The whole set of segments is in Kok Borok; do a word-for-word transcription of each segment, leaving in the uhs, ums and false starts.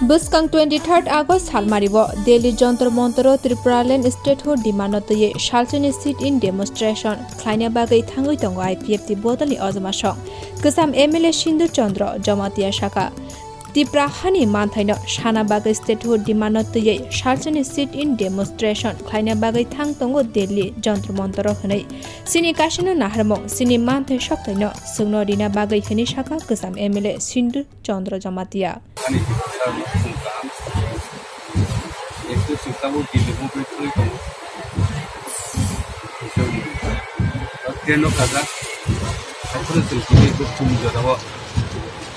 Bwskang twenty-third August salmario Delhi Jantar Mantaro Tipraland statehood demand-no twiwi salsani sit-in demonstration khlaina bagwi thangwi tongo I P F T bodolni ojama song. Kwcham M L A Sindhu Chandra Jamatia sakha, Tipra hani manthaino sana bagwi statehood demand-no twiwi salsani sit-in demonstration khlaina bagwi thang tongo Delhi Jantar Mantaro hwnwi. Chini kasino naharmung, chini manthai soktaino chwngno rina bagwi hwnwi sakha kwcham M L A Sindhu Chandra Jamatia. Ani Tiprasani khum kaham. Ekso singtamo Delhi bo bai thangwi tongo. Chwng train-o kajak. Haikhe chwng tini bo khum jorao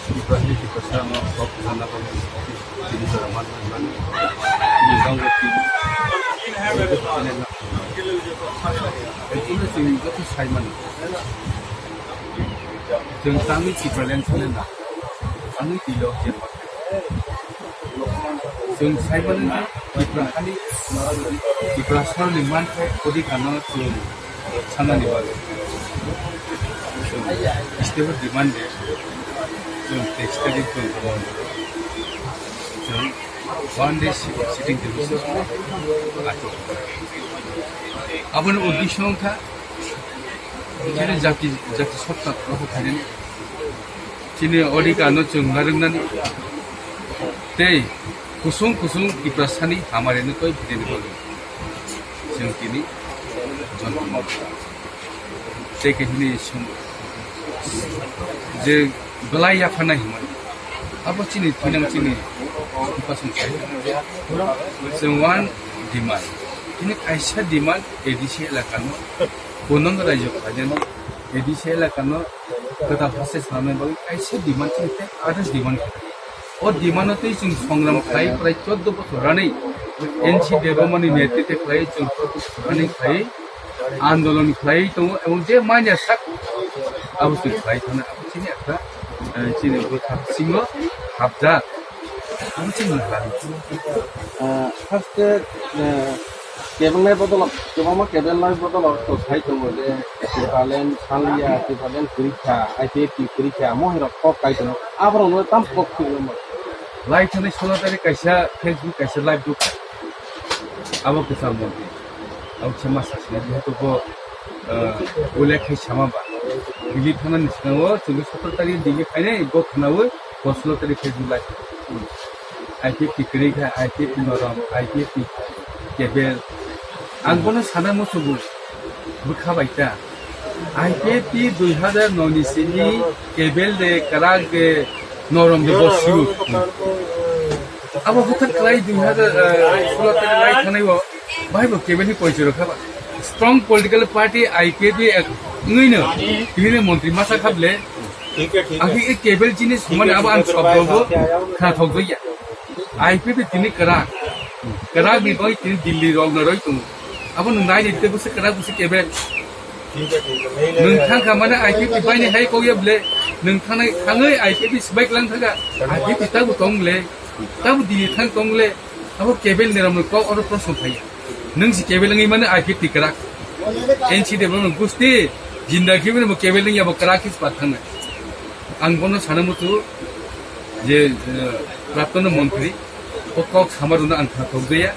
Tiprasani Tiprasano kok sana bagwi tini jora man man man. Tini jora tini. Ekso chwng joto sai mano. Chwng tangwi Tipraland sana na. Tangwi tilo jemma. Chwng saimano Tipra hani, Tipra sorni manthai odhikar no chwng sanani bagwi. Chwng stable demand de chwng teis tarikh chwng tongmani. Chwng one day si-, sitting de bisingo achuk. Aboni uddesho wngkha chini jati, jati sokta rokho khainani. Chini odhikar no chwng narwknani tei kusung kusung Tiprasani hamari no twi bini bagwi chwng tini joto tei khe hini sum-, je belai yapharnai hwnmani. Abo chini thinang chini Tiprasani sai. Chwng one demand. Chini kaisa demand A D C elaka no, kunung rajyo khaijani A D C elaka no kwtal haste swnamnai bagwi kaisa demand chini tei others demand khe. O demand-o twi chwng songram khlai prai chordo bochor ranwi N C Debbarmani netrite khlai chwng chordo bochor ranwi khlai andolon khlai tongo, ebong je manya sak abo chwng khlai thangna abo chini ekta, eh, chini bwkha bisingo hapjak. Abo chini khlai. Ah, first, eh, Kebelnai bodolok, kwbangma kebelnai bodolok to sai tongo je Tipraland sanliya, Tipraland kwrwi kha, I P F T kwrwi kha, mohai rok kok kai tongo. Aborok no tam kok khwlwma. Lai thani solo tari kaisa Facebook kaisa live duk. Abo kwcham montri. Abo se masa sini jehetu bo, eh, ulek khai sama ba. Delhi thana ni sini o chwngwi sotor tari Delhi khainai bo khwnawi. Bosolo tari Facebook live. I P F T kwrwi kha, I P F T norom, I P F T kebel. Ang bono sana musugo, bwkha bai ta. I P F T dui hazar noi ni sini kebel de, kwrak de, norom de, bo siu. Abo bwthak kwlai dui hazar, eh, solo tari lai thanai o, bai bo kebel ni poichoro kha ba. Strong political party I P F T ek wngwi no, tini montri masa kha ble, Akhe e kebel jinis humani abo ang sobdo bo khna thok ya. I P F T tini kwrak. Kwrak ni bai tini Delhi rok na roi tongo. Abo nwng nai ni tebo se kwrak bo se kebel. Nwng thang kha mane I P F T bai ni hai kok ya ble. Nwng thangnai thangwi I P F T sibai klang thaga. I P F T tabu tong ble. Tabu Delhi thang tong ble. Abo kebel ni ram kok oro proshno phai ya. Nwng si kebel wngwi mano, I P F T kwrak. N C Debbarma gusti, jinda khe bo kebel wngya bo kwrak khe spat thangna. Ang bono sana mutu je, eh, praptono montri, o kok sama rwno ang kha thok gaya.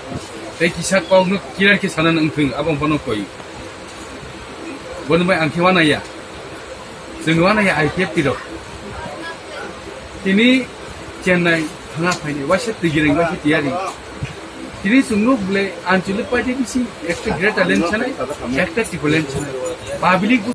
Tei kisa kok no clear khe sana wngthwng, abo bono koi. Bono bai ang khe wana ya. Chwng wana ya I P F T rok. Tini Chennai thangna phainai, waisa twi gireng, waisa tiyari. Tini chwng nuk ble Anchalik party bisi ekta greater land sanai, ekta triple land sanai. Public bo